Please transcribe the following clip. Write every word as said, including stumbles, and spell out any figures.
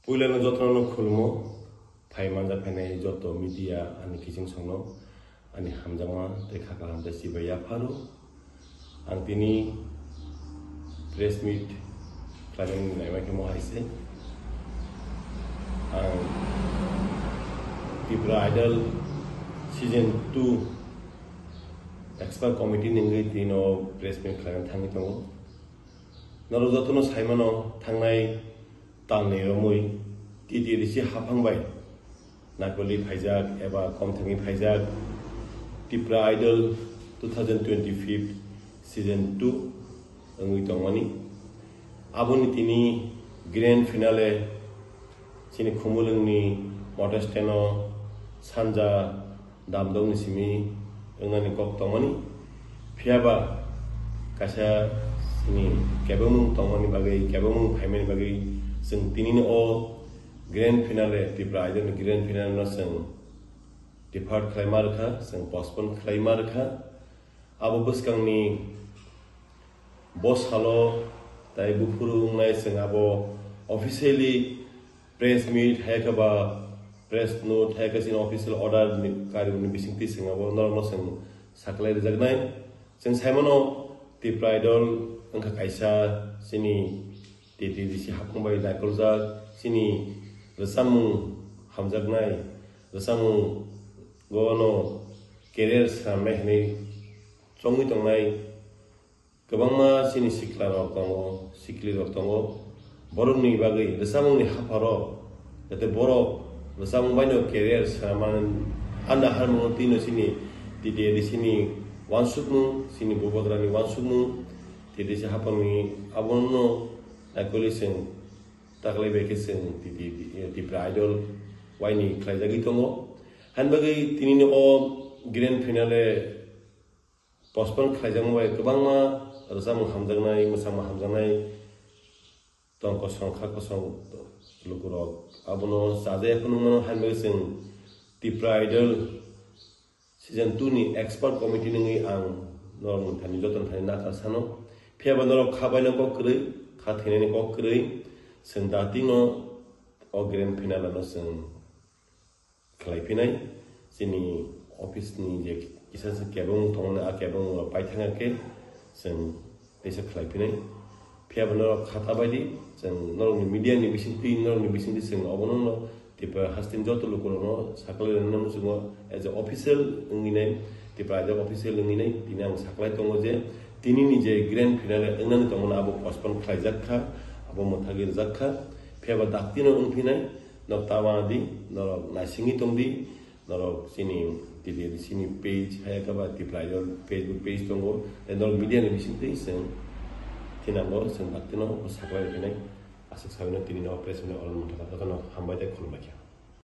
Puilano jotono khulmo, phai manja phainai joto media ani kiching songno ani hamjakma tei kha kaham tei chibai yapharo. Ang tini press meet khlaimani naima khe mo hai se. Ang Tipra Idol season two expert committee nungwi tino press meet khlaina thangwi tongo. Norok jotono saimano thangnai talni romwi T T A D C haphang bai naikoli phaijak eba komthangwi phaijak Tipra Idol two thousand twenty-five season two wngwi tongmani. Aboni tini grand finale chini Khumulwngni motor stand-o sanja damdokni simi wngnani kok tongmani. Phiyaba kaisa chini kebengmung tongmani bagwi, kebengmung phaimani bagwi chwng tinini o grand finale, Tipra Idol ni grand finale no chwng defer khlaima rwkha, chwng postpone khlaima rwkha. Abo bwskangni bo salo tai buphuru wngnai chwng abo officially press meet hai khe ba press note hai khe chini official order ni karibuni bisingtwi chwng abo norokno chwng saklai rwjaknai. Chwng saimano Tipra Idol wngkha kaisa chini T T A D C haphang bai naikoljak chini rwchapmung hamjaknai, rwchapmung gono career swnamnai hinwi chongwi tongnai. Kwbangma chini sikla rok tongo, sikli rok tongo. Borokni bagwi rwchapmungni hapharo, jate borok rwchapmung baino career swnamani anda harmungo tino chini T T A D C ni uansukmung, chini bubagrani uansukmung, T T A D C haphangni abono naikoli chwng taklai bai khe chwng T T A D C, Tipra Idol waini khlaijagwi tongo. Hain bagwi tinini o grand finale postpone khlaijakma bai kwbangma rwchapmung hamjaknai, mwsamung hamjaknai tong kosong kha kosong lukurok abono chajaya phunukmano, haino chwng Tipra Idol season two ni expert committee nungwi ang norok thani joto thani nakar sano. Phiyaba norok kha baino kok kwrwi, kha thinani kok kwrwi, chwng datino o grand finale no chwng khlai phinai. Chini office ni je kisa se kebeng tongo, a kebeng rok pai thangya khe chwng teisa khlai phinai. Phiyaba norok khata bai di, chwng norokni media ni bisingtwi, norokni bisingtwi chwng obono no Tipra hasteni joto lukurokno saklai rwna muchungo as a official wngwi nai, Tipra as a official wngwi nai, tini ang saklai tongo je tini ni je grand finale wngnani tongmani abo postpone khlaijak kha, abo mwthagwi rwjak kha. Phiyaba daktino wng phinai, norok ta wana di, norok naisingwi tong di, norok chini T T A D C ni page, hai khe ba Tipra Idol Facebook page tongo, tei norok media ni bisingtwi chwng thinango, chwng daktino saklai rwphinai. Aswk sabino tini no press meet ni oro mwthangkha, jotono hambai tei khulumbai kha.